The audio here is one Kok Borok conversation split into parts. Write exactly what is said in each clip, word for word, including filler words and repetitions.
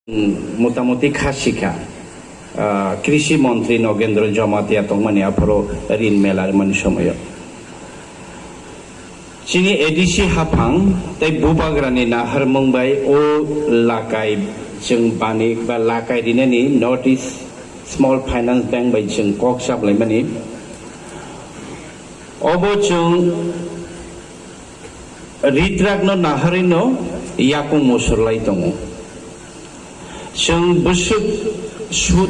Motamuti kha sikha, ah, Krishi Montri Nogendra Jamatia tongmani aphuru rin mela rimani somoyo. Chini A D C haphang tei Bubagrani naharmung bai o lakai chwng bani ba lakai rinani North East Small Finance Bank bai chwng kok chaplaimani. Obo chwng ritrakno naharwino yakung musurlai tongo. Chwng bwswk sud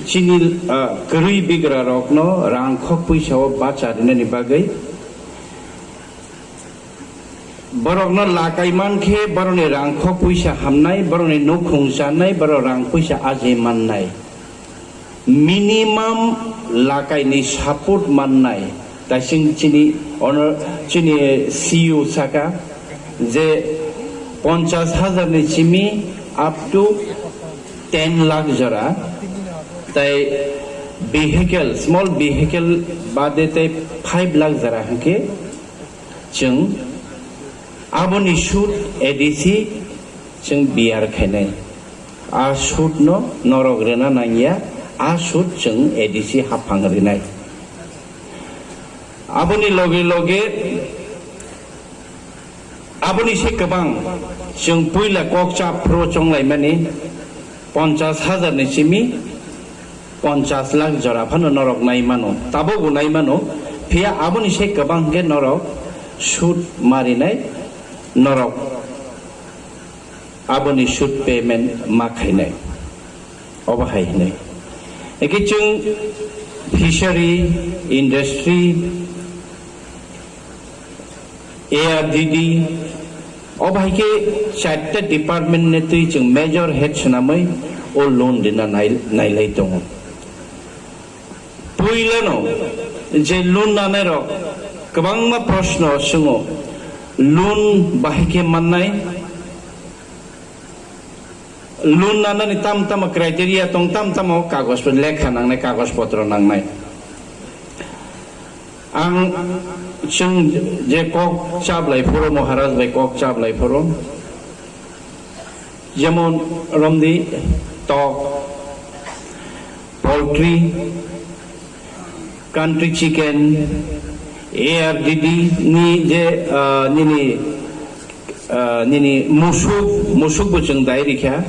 chini, ah, kwrwi bigrarokno rangkhok pwisao bacha rinani bagwi borokno lakai mankhe borokni rangkhok pwisa hamnai, borokni nukhung chanai, borok rang pwisa ajai mannai. Minimum lakaini support mannai. Taising chini honor, chini C E O saka je ponchas hajar ni simi up to ten lakh jora, tai vehicle, small vehicle bade tai five lakh jora hwnkhe chwng aboni sud A D C chwng biyar khainai. A sudno norok rwna nangya, a sud chwng A D C haphang rwnai. Aboni loge loge, aboni se kwbang chwng puila kok chap phuru chonglaimani ponchas hajar ni simi ponchas lakh jora phano norok nai mano, tabukbo nai mano, phiya aboni se kwbang khe norok sud marinai, norok aboni sud payment ma khainai. Obo hai hwnwi. Eke chwng fishery, industry, A R D D, obo hai khe charta department ni twi chwng major head swnamwi o loan rina nai-, nailai tongo. Puilano je loan nanai rok kwbangma proshno swngo, loan bahai khe mannai, loan nanani tam tamo criteria tong, tam tamo kagoj, lekha nangnai, kagoj potro nangnai. Ang chwng je kok chablai phuru, Maharaj bai kok chablai phuru, jemon romdi tok, poultry, country chicken, A R D D ni je, ah, nini, ah, nini musuk, musuk bo chwng dai rikha,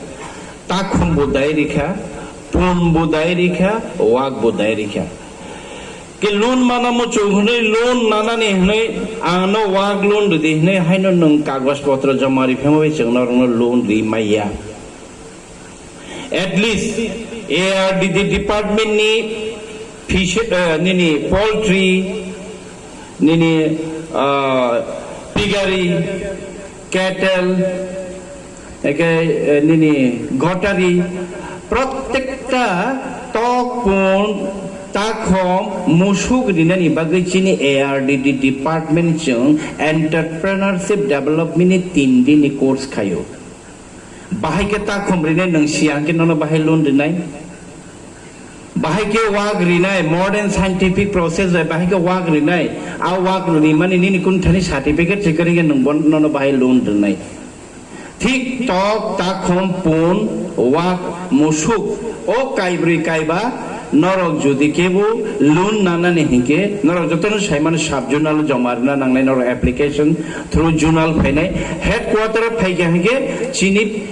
takhum bo dai rikha, pun bo dai rikha, wak bo dai rikha. Ke loan mana muchung hwnwi, loan nanani hwnwi, ang no wak loan rwdi hwnwi haino nwng kagoj potro joma riphema bai chwng norokno loan ri maya. At least A R D D department ni fish, eh, nini poultry, nini, ah, piggery, cattle, eke, eh, nini gotari, prottekta tok pun, takhom, musuk rinani bagwi chini A R D D department chwng entrepreneurship development ni tin din ni course khaio. Bahai khe takhum rinai nwng siya hwnkhe nono bahai loan rinai. Bahai khe wak rinai, modern scientific process bai bahai khe wak rinai. A wak rimani nini kun thani certificate rikha hwnkhe nwng bon-, nono bahai loan rinai. Thik tok, takhum, pun, wak, musuk, o kaibrwi kaiba, norok jodi kebo loan nanani hinkhe, norok jotono saimano sub zonal joma rwna nangnai, norok application through zonal phainai, headquarter o phaikha hinkhe chini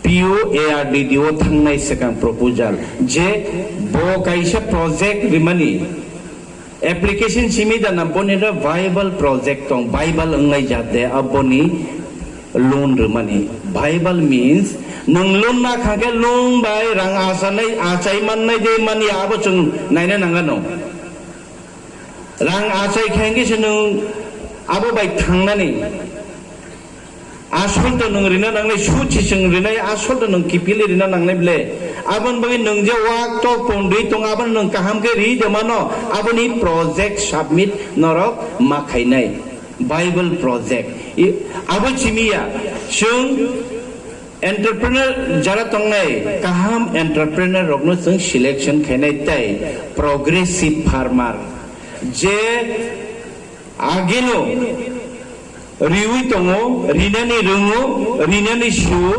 P O A R D D o thangnai swkang proposal je bo kaisa project rimani. Application simi dana boni ro viable project tong, viable wngnai jat de aboni loan rwmani. Viable means nwng loan na khakhe loan bai rang asanai, achai mannai de mani abo chwng naina nangano. Rang achai khe hwnkhe se nwng abo bai thangnani. Asol to nwng rina nangnai, sut se chwng rinai, asol to nwng kipili rina nangnai ble. Aboni bagwi nwng je wak tok pondwi tong, abono nwng kaham khe ri de mano, aboni project submit norok ma khainai. Bible project. I, abo chimiya, chwng entrepreneur jara tongnai, kaham entrepreneur rokno chwng selection khainai tei progressive farmer. Je Ageno riwi tongo, rinani rwngo, rinani sio,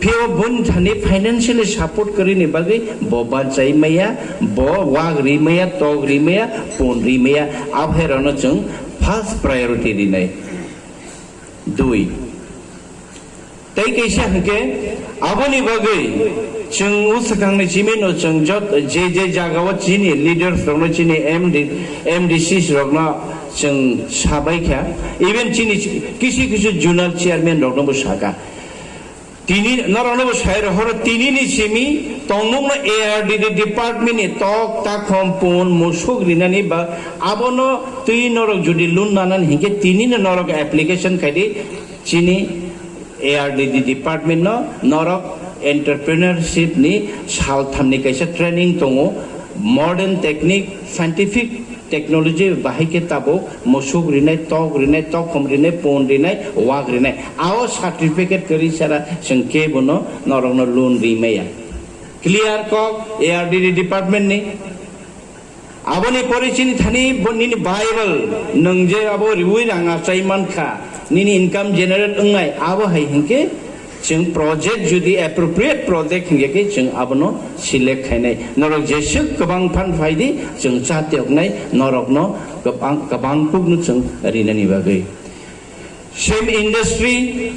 Phiya boni thani financially support kwrwini bagwi bo banchai maya, bo wak ri maya, tok ri maya, pon ri maya, abhairokno chwng first priority rinai. Dui. Tei kaisa hwnkhe aboni bagwi chwng o swkangni chimino chwng jot-, je je jagao chini leaders rokno, chini M D, M D Cs rokno chwng sabaikha, even chini kisi kisi zonal chairman roknobo saka. Tini norokno bo sai rohoro, tinini simi tongmungno A R D D department ni tok takhom pon musuk rinani ba abono twi norok jodi loan nanani hinkhe tinini norok application khaidi chini A R D D department no norok entrepreneurship ni salthamni kaisa training tongo, modern technique, scientific technology bahai khe tabuk musuk rinai, tok rinai, tokhom rinai, pon rinai, wak rinai. Ao certificate kwrwi sara chwng kebono norokno loan ri maya. Clear kok A R D D department ni. Aboni pore chini thani bo nini Bible nwng je abo riwi rang achai mankha, nini income generate wngnai, abo hai hinkhe chwng project jodi appropriate project hinkhe khe chwng abono select khainai. Norok jeswk kwbang phan phaidi chwng cha tiyoknai, norokno kwbang, kwbang kukno chwng rinani bagwi. Same industry,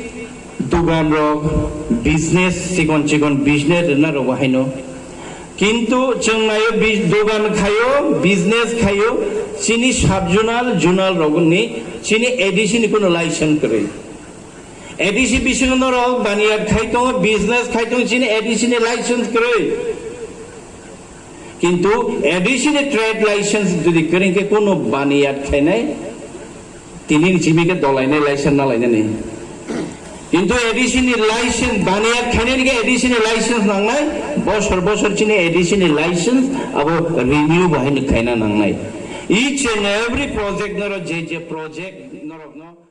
dogan rok, business, chikon chikon business rwna rok bo haino. Kintu chwng naio bi-, dogan khaio, business khaio, chini sub-zonal, zonal rokni chini A D C ni kuno license kwrwi. A D C bisingo norok baniyat khai tongo, business khai tongo, chini A D C ni license kwrwi. Kintu A D C ni trade license jodi kwrwi khe kuno baniyat khainai, tini ni simi khe dolainai license na lainani. Kintu A D C ni license baniyat khainani khe A D C ni license nangnai, bosor bosor chini A D C ni license abo renew bo haino khaina nangnai. Each and every project norok je je project norokno